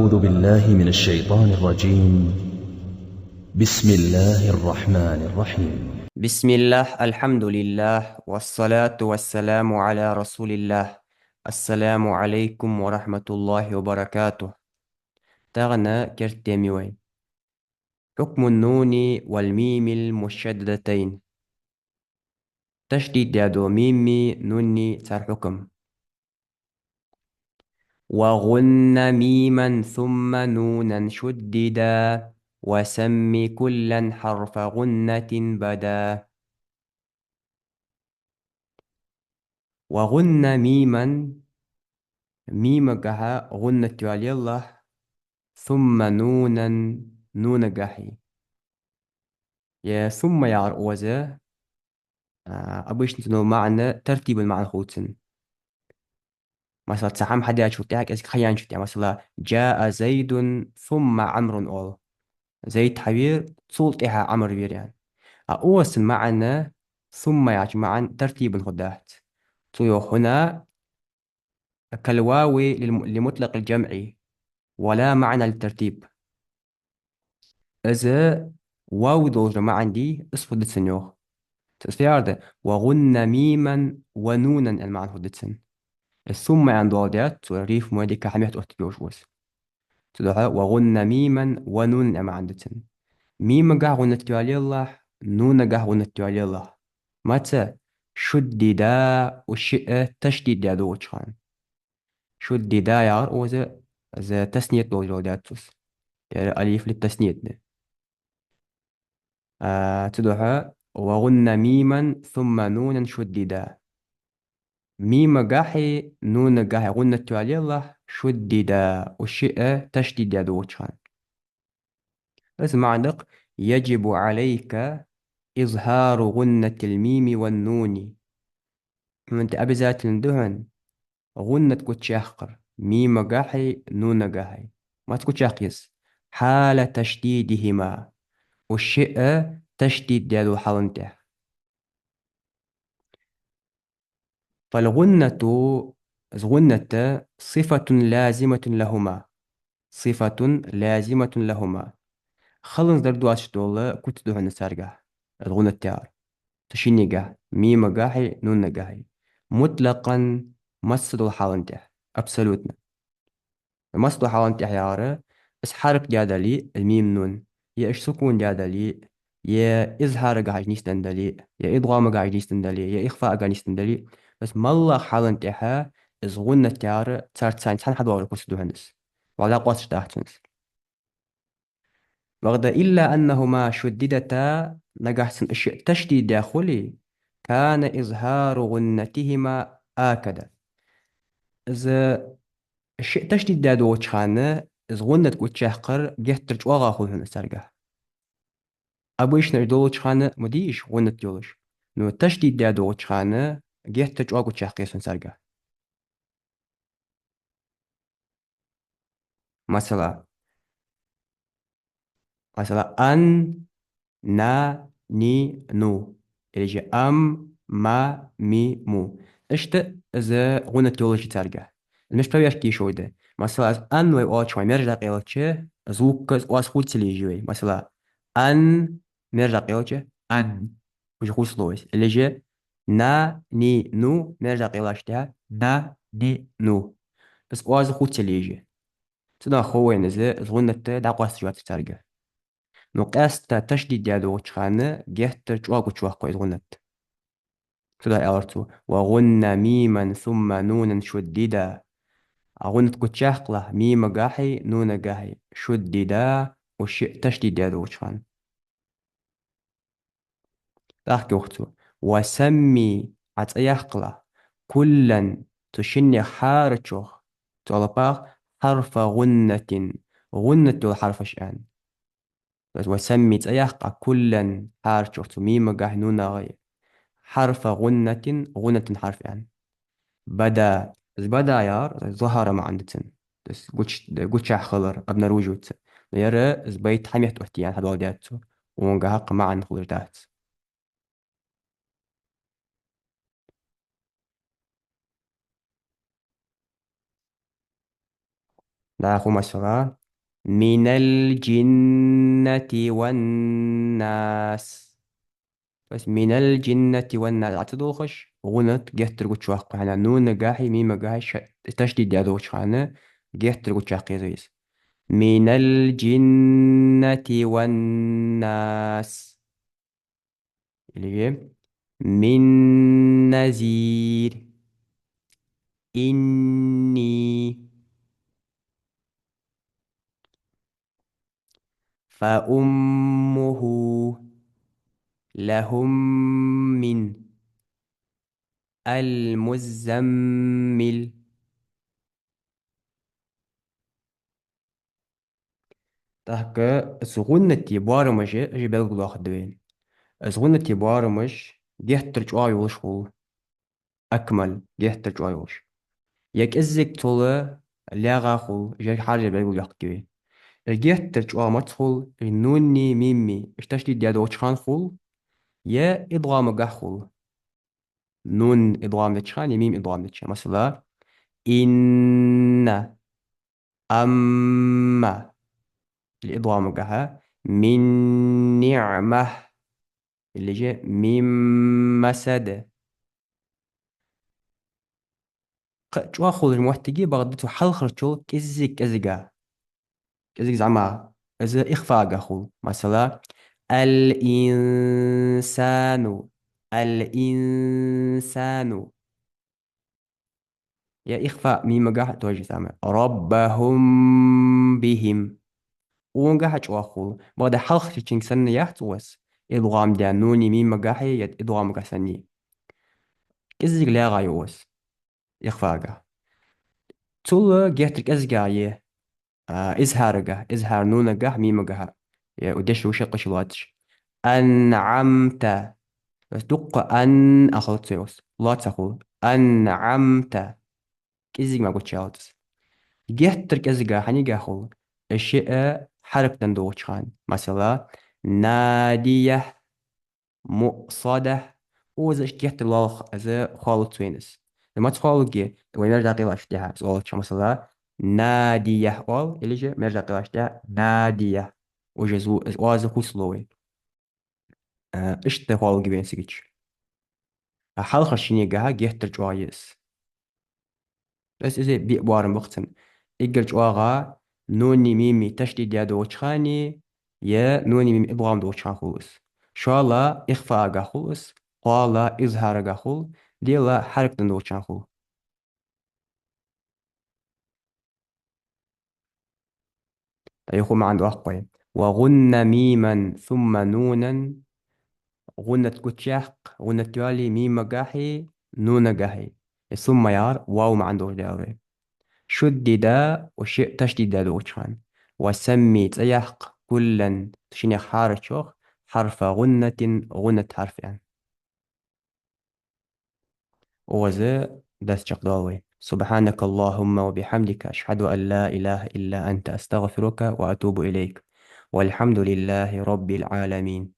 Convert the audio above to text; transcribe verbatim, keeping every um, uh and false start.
أعوذ بالله من الشيطان الرجيم. بسم الله الرحمن الرحيم. بسم الله، الحمد لله، والصلاة والسلام على رسول الله. السلام عليكم ورحمة الله وبركاته. Тахан керттера тема я вай. حكم النون والميم المشددتين. Ташдид даь дола мими, нуни цар хьукам. وغن ميما ثم نونا شددا، وسم كلا حرف غنة بدا. وغن ميما, мимагахьа гӀуннат йоалаелахь, ثم نونا, нунагахьеи. Е ثم яхар оза, а, обычно цун маӀан тартиба маӀан хул цун. Масала, цхьа хӀама хьадаьчул тӀехьагӀа кӀезига хьаяьнначул тӀехьагӀа. Масала, جاء زيد ثم عمرو оал. Зайд хьавера, цул тӀехьагӀа Ӏамр вера, яӀни. А оза цун маӀан, ثم яхачун маӀан тартибан хургдац. Цо йоах хьона: كالواو للم-, لمطلق الجمع، ولا معنى للترتيب. Из вав долча маӀан дий, из хургда цун, йоах. Цо из фу яхар да? وغن ميما ونونا аьнна маӀан хургда цун. Из ثم аьнна доаладаьд цо, рифма дика хьаметтаоттаргйолаш ва из. Цудухьа وغن ميما ونونا аьнна маӀан да цун. Мимагахьа гӀуннат йоалаелахь, нунагахьа гӀуннат йоалаелахь. Маца? شددا, уж шиъ ташдид даь доагӀача хана. شددا яхар оза, из таснийат долаш доаладаьд цо из. Ер алиф литтаснийат да. А, цудухьа وغن ميما ثم نونا شددا. Мимагахьеи нунагахьеи гӀуннат йоалаелахь, شددا, уж шиъ ташдид даь доагӀача хана. Из маӀан да-кх: يجب عليك إظهار غنة الميم والنون. Хьона тӀа обязательно да хьона гӀуннат гучаяккхар мимагахьеи нунагахьеи. Маца гучаяккха еза? حال تشديدهما. Уж шиъ ташдид даь долча хьала тӀехьа. فالغنة, из гӀуннат, صفة لازمة لهما. صفة لازمة لهما. Хиланза дар доацаш дола куц да хьона царгахьа, из гӀуннат яхар. Цу шиннегахьа, мимагахьеи нунагахьеи. مطلقا, массадолча хьала тӀехьа, абсолютно. Массадолча хьала тӀехьа яхар, из хьаракат даь дале, из мим, нун, е уж сукун даь дале, е изхьарагахьа уж нийсденна дале, е идгӀамагахьа уж нийсденна дале, е ихфаагахьа нийсденна дале, из моллагӀча хьала тӀехьа из гӀуннат яхар царца цхьана хьадоагӀаш дола куц да хьона из. ВаллахӀи, къоасташ дац цунца. Бакъда إلا أنهما شددتا, нагахьа санна уж шиъ ташдид даь хуле, كان إظهار غنتهما آكد. Из шиъ ташдид даь доагӀача хана из гӀуннат гучаяккхар геттара чӀоагӀа хул хьона царгахьа. Обычно уж долча хана ма дий уж гӀуннат йолаш. Но ташдид даь доагӀача хана геттара чӀоагӀа гучаяккха еза хьона царгахьа. Масала. Масала, ан, на, ни, ну. Или же ам, ма, ми, му. Иштта из гӀуннат йолаш я царгахьа. Из мишта проверка е йиш я вай да? Масала, из ан вай оалача хана, мераж дӀакъайлача, звук из оаз хургдац ца лежи вай. Масала, ан, мераж дӀакъайлача, ан. Уже хургсло вайс. Или же на, ни, ну, мераж дӀакъайлача тӀехьа, на, ни, ну. Из оаз хургдац ца лежи. Цудухьа хов вайна из, из гӀуннат дӀакъоасташ йоацар царгахьа. Но къаьстта ташдид даь доагӀача хана геттара чӀоагӀа гучаяккха из гӀуннат. Цудухьа аьлар цо: وغن ميما ثم نونا شددا. А гӀуннат гучаяккхалахь мимагахьеи нунагахьеи, شددا, уж шиъ ташдид даь доагӀача хана. ТӀаккха йоах цо: وسم, Ӏа цӀи яккхалахь, كلا, цу шиннех хӀарачох, цу алапах, حرف غنة, гӀуннат йола хьарфаш аьнна. То есть وسم, цӀи яккха Ӏа, كلا, хӀарачох, цу мимагахьеи нунагахьеи, حرف غنة, гӀуннатан хьарф аьнна. Бада. Из бада яхар, ظهر маӀан да цун. То есть гуч-, гучахь хилар, обнаруживается. Но ер из байт хьаметтаоттае аьнна хьадоаладаьд цо. Цунгахьа кхы маӀан хулаш дац. ДӀахо масала: من الجنة والناس. То есть من الجنة والناس. Ӏа ца долхаш, гӀуннат геттара гучаваккха хьона, нунагахьи, мимагахьи ша-, ташдид даь долча хана геттара гучаваккха еза из. من الجنة والناس. Или من نذير. إني. فأمه. لهم من. المزمل. ТӀаккха из гӀуннатий боарамаш уж белгалдоахаргда вайна. Из гӀуннатий боарамаш геттара чӀоагӀа йолаш хул. أكمل, геттара чӀоагӀа йолаш. Е кӀеззига цул лаьгӀа хул, уж хьаржа белгалйоаккхаргья вай. Уж геттара чӀоагӀа маца хул, уж нунни мимми уж ташдид даь долча хана хул, е идгӀамагахьа хул. Нун идгӀам деча хана, е мим идгӀам деча хана. Масала: إن. أما. Или идгӀамагахьа: من نعمة. Или же من مسد. Кхы чӀоагӀа хулаш моттиг я, бакъда цу хьалхарчул кӀеззиг-кӀезига. КӀезига зӀамагӀа. Из ихфагахьа хул. Масала: الإنسان. الإنسان. Е ихфа мимагахьа то же самое. ربهم بهم. Укхунгахьа чӀоагӀа хул. Бакъда хьалхарчунга санна яц укхаз. ИдгӀам даь нуни мимагахьеи, е идгӀамагахьа санна. КӀеззига лаьгӀа я укхаз. Ихфагахьа. Цул геттара кӀезигагӀа я, а, изхьарагахьа, изхьар нунагахьа, мимагахьа. Е у дешаш вуша кхыча лоацаш. أنعمت. Ас дукха ан ахалца йос. Лоаца хул. أنعمت. КӀезига ма гучаялац. Геттара кӀезига хьанигахьа хул. Уж шиъ хьаракат даь долча хана. Масала: نادية. مؤصدة. Укхаза иштта геттара лоалахь, из хоалуц вайна из. Из маца хоалургья, вай мержа дӀакъайлача тӀехьа из оалача, масала: نادية оал, или же мержа дӀакъайлача тӀехьа نادية. Уже зву-, из оаз хувцалу вай. Э, иштта хоалургья вайна цига. А хьалхарча шиннегахьа геттара чӀоагӀа я из. Ас из биъ боарам ба-кх цун. Эггара чӀоагӀа нуни мими ташдид даь долча хана, е нуни мими идгӀам долча хана хул из. ШоллагӀа ихфагахьа хул из, кхоалагӀа изхьарагахьа хул, диълагӀа хьаракат даь долча хана хул. ТӀаккха юха маӀан доаккх вай. وغن ميما ثم نونا. ГӀуннат гучаяккха, гӀуннат йоалае мимагахьеи, нунагахьеи. Из ثم яхар вав маӀан долаш да аьлар вай. شددا, уж шиъ ташдид даь долча хана. وسم, цӀи яккха, كلا, шиннех хьарачох, حرف غنة, гӀуннат хьарф аьнна. Укхаза дарс чакхдоал вай. سبحانك اللهم وبحمدك، أشهد أن لا إله إلا أنت، أستغفرك وأتوب إليك. والحمد لله رب العالمين.